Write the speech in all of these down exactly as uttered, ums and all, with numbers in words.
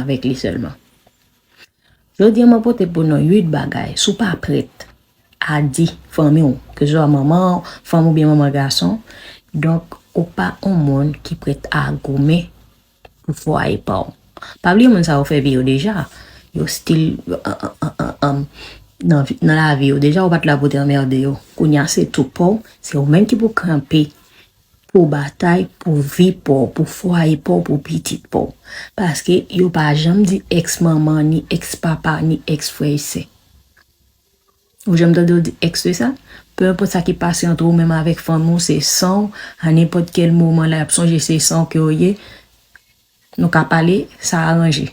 avèk li sèlman. Jodi a, mwen pote pou nou uit bagay. Si w pa prèt a di fanmi w, keseswa manman w, fanm oubyen manman gason, donk, ou pa yon moun ki prèt a goumen pou fwaye pa w. Pa bliye moun sa yo fè vi yo deja. Yo still, an, an, an, an, an, nan, vi- nan lavi yo deja, ou pa t la pou te anmède yo. Kounye a, se tou pa w, se ou menm ki pou kanpe pou batay, pou vi pa w, pou fwaye pa w, pou pitit pa w. Paske yo pa janm di èks manman, ni èks papa, ni èks frè e sè. Ou janm tande yo di èks de sa? Pe enpòt sa ki pase ant ou menm avèk fanmi w, se san w, a nenpòt kèl moman la, y ap sonje se san w ke yo ye. Nou ka pale, sa aranje.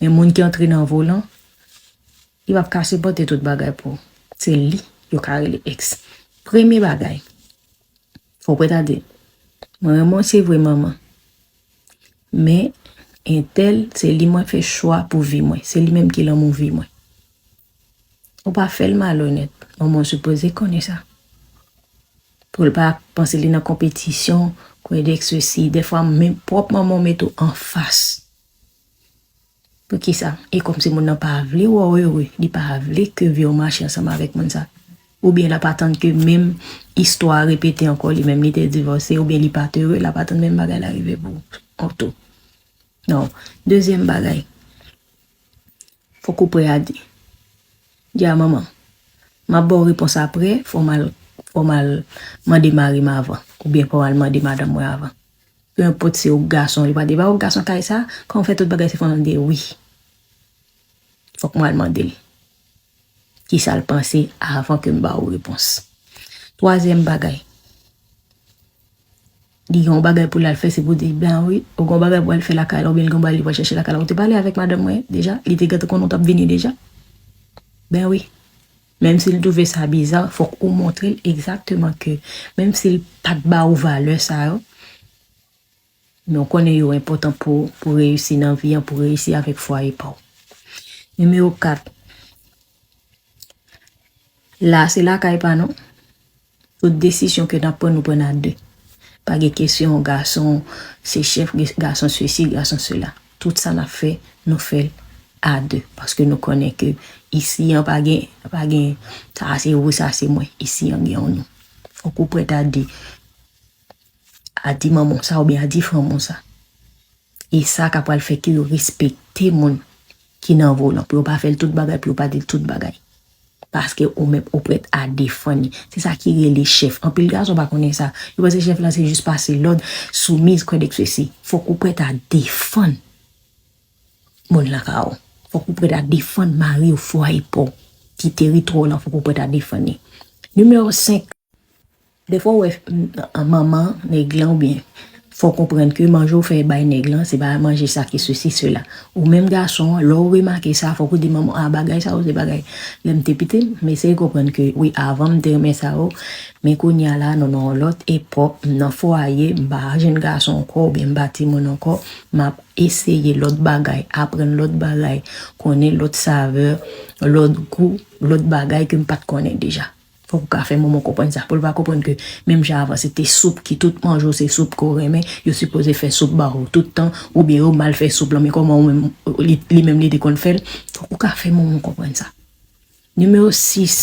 Men moun ki antre nan volan, li p ap ka sipòte tout bagay pou ou. Se li yo ka rele èks. Premye bagay, fò w prèt a di, mwen renmen w, se vre, manman. Men, entèl, se li mwen fè chwa pou vi mwen. Se li menm ki lanmou vi mwen. Ou pa fè l malonèt. Manman w sipoze konnen sa. Pou l pa panse li nan konpetisyon, kwè dèk sesi. Dèfwa, menm pwòp manman w mete w anfas. Poukisa? E kòmsi moun nan pa vle wè w ere. Li pa vle ke vi w mache ansanm avèk moun sa. Oubyen l ap atann ke menm istwa a repete ankò, li menm li te divòse, oubyen li pa t ere, l ap atann menm bagay la rive pou ou tou. Non. Dezyèm bagay, fòk ou prè a di. Di a manman, m ap ba w repons aprè, fò m al, fò m al mande mari m avan, oubyen fò m al mande madanm mwen avan. Pe enpòt se ou k gason, li pa di, e pa ou k gason kay sa, kòman fè tout bagay se fanm nan di wi. Fòk mwen al mande l kisa l panse avan ke m ba ou repons. Twazyèm bagay, li gen yon bagay pou l al fè, se pou di, ben wi, ou gen yon bagay pou al fè lakay la, oubyen li gen yon bagay li pral chèche lakay la. Ou te pale avèk madanm mwen deja, li te gentan konnen w t ap vini deja. Ben wi. Menm si l twouve sa biza, fòk ou montre l egzakteman ke, menm si l pa t ba ou valè sa yo, men w konnen yo enpòtan pou, pou reyisi nan vi an, pou reyisi avèk fwaye pa w. Nimewo kat, la se lakay pa nou. Tout desizyon ke n ap pran, nou pran a de. Pa gen kesyon gason se chèf, gason sesi, gason sela. Tout sa n ap fè, nou fè l a de. Paske nou konnen ke isi an pa gen, pa gen, sa se ou, sa se mwen. Isi an gen yon nou. Fòk ou prèt a di, a di manman w sa oubyen a di fanmi w sa. E sa ka pral fè ke yo respekte moun ki nan volan, pou yo pa fè l tout bagay, pou yo pa di l tout bagay. Paske ou menm ou prèt a defann li. Se sa ki rele chèf. Anpil gason pa konnen sa. Yo panse chèf la se jis pase lòd, soumiz, kwè dèk sesi. Fòk ou prèt a defann moun lakay ou. Fòk ou prèt a defann mari w, fwaye pa w, ti teritwa w lan, fòk ou prèt a defann li. Nimewo senk, dèfwa w wè, m, manman nèg lan oubyen fò w konprann ke manje w fè bay nèg lan, se pa manje sa ki sesi, sela. Ou menm gason an, lè w remake sa, fòk ou di manman w, a, bagay sa yo se bagay lè m te pitit, m eseye konprann ke wi, avan m te renmen sa yo, men kounye a la, nou nan yon lòt epòk, m nan fwaye, m pa jenn gason ankò, oubyen m pa timoun ankò, m ap eseye lòt bagay, aprann lòt bagay, konnen lòt savè, lòt gou, lòt bagay ke m pa t konnen deja. Fòk ou ka fè manman w konprann sa, pou l pa konprann ke menm jan avan se te soup ki tout manje w se soup ke w renmen, yo sipoze fè soup ba ou tout tan, oubyen yo mal fè soup lan, men kòman ou menm, li, li menm li te konn fè l, fòk ou ka fè manman w konprann sa. Nimewo sis,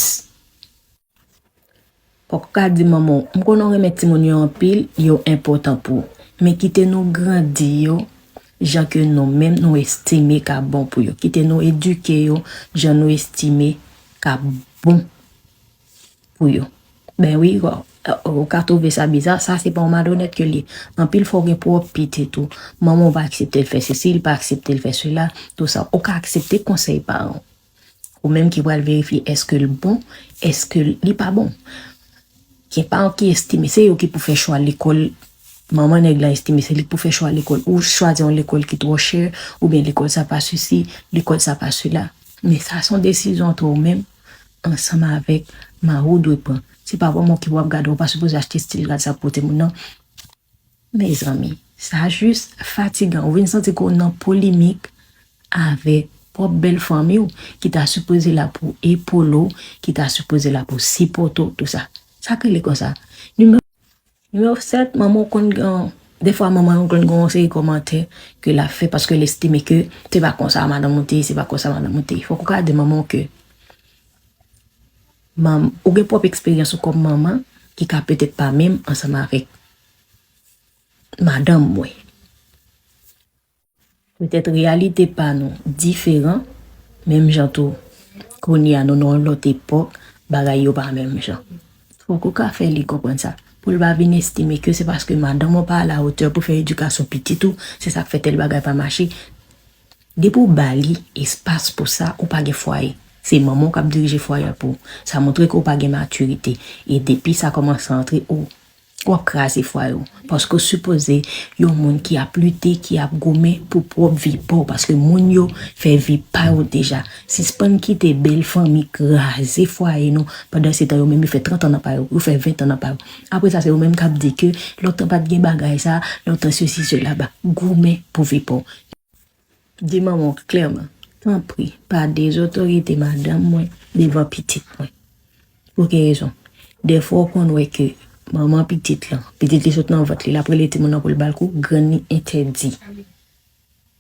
fòk ou ka di manman w, m konnen w renmen timoun yo anpil, yo enpòtan pou ou, men kite nou grandi yo jan ke nou menm nou estime ka bon pou yo. Kite nou edike yo jan nou estime ka bon pou yo. Ben wi, ou, ou ka twouve sa biza, sa se pa yon malonèt ke li ye. Anpil fwa w gen pwòp pitit ou. Manman w pa aksepte l fè sesi, li pa aksepte l fè sela, tou sa. Ou ka aksepte konsèy paran w. Ou menm ki pral verifye èske l bon, èske li pa bon. Gen paran ki estime se yo ki pou fè chwa lekòl. Manman nèg la estime se li k pou fè chwa lekòl. Ou chwazi yon lekòl ki twò chè, oubyen lekòl sa pa sesi, lekòl sa pa sela. Men sa se yon desizyon ant ou menm ansanm avèk mari w dwe pran. Se pa manman w ki pou ap gade, ou pa sipoze achte estil rad sa pou timoun nan. Mezanmi, sa jis fatigan. Ou vin santi ke w nan polemik avèk pwòp bèl fanmi w ki ta sipoze la pou epole w, ki ta sipoze la pou sipòte w, tou sa. Sa k rele konsa. Nimewo, nimewo sèt, manman w konn gen, Defwa manman yo konn gen yon seri kòmantè ke l ap fè paske l estime ke se pa konsa madanm ou te ye, se pa konsa madanm ou te ye. Fòk ou ka di manman w ke manm, ou gen pwòp eksperyans ou kòm manman ki ka petèt pa menm ansanm avèk madanm mwen. Petèt reyalite pa nou diferan, menm jan tou kounye a nou nan yon lòt epòk, bagay yo pa menm jan. Fòk ou ka fè li konprann sa. Pou l pa vin estime ke se paske madanm ou pa alatè pou fè edikasyon pitit ou, se sa k fè tèl bagay pa mache. Depi w ba li espas pou sa, ou pa gen fwaye. Se manman w k ap dirije fwaye a pou ou. Sa montre ke w pa gen matirite. E depi sa kòmanse antre, ou w ap kraze fwaye w. Paske w sipoze yon moun ki ap lite, ki ap goumen pou pwòp vi pa w. Paske moun yo fè vi pa yo deja. Sispann kite bèl fanmi kraze fwaye nou. Pandan se tan yo menm yo fè trant an nan pa yo, yo fè ven an nan pa yo. Apre sa, se yo menm k ap di ke lontan pa t gen bagay sa, lontan sesi sela ba. Goumen pou vi pa w. Di manman w klèman, tanpri, pa dezotorite madanm mwen devan pitit mwen. Pou ki rezon? Dèfwa w konn wè ke manman pitit lan, pitit li sot nan vant li, l ap rele timoun nan pou l ba l kou, grann li entèdi.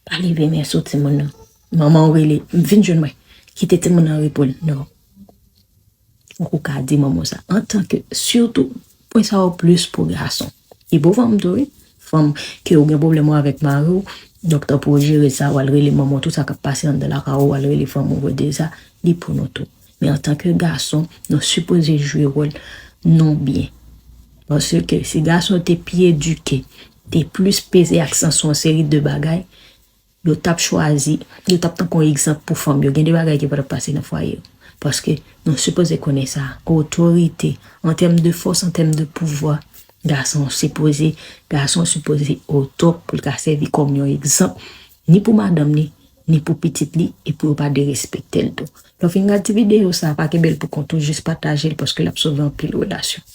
Pa leve men sou timoun nan. Manman w rele, vin jwenn mwen. Kite timoun nan repo l. Non. Fòk ou ka di manman w sa. Antanke, sitou, pwen sa yo plis pou gason. E pou fanm tou, wi. Fanm ke ou gen pwoblèm ou avèk mari w, donk tan pou w jere sa, w al rele manman w, tout sa k ap pase anndan lakay ou, w al rele fanm ou, w di sa, li pou nou tou. Men antanke gason, nou sipoze jwe wòl nou byen. Paske si gason te pi edike, te plis peze aksan sou yon seri de bagay, yo t ap chwazi, yo t ap tankou yon egzanp pou fanm yo. Gen de bagay ki pa t ap pase nan fwaye yo. Paske nou sipoze konnen sa, otorite, an tèm de fòs, an tèm de pouvwa, gason sipoze, gason sipoze o top pou l ka sèvi kòm yon egzanp, ni pou madanm li, ni pou pitit li, e pou yo pa derespekte l tou. Lè w fin gade ti videyo sa, pa kenbe l pou kont ou, jis pataje l paske l ap sove anpil relasyon.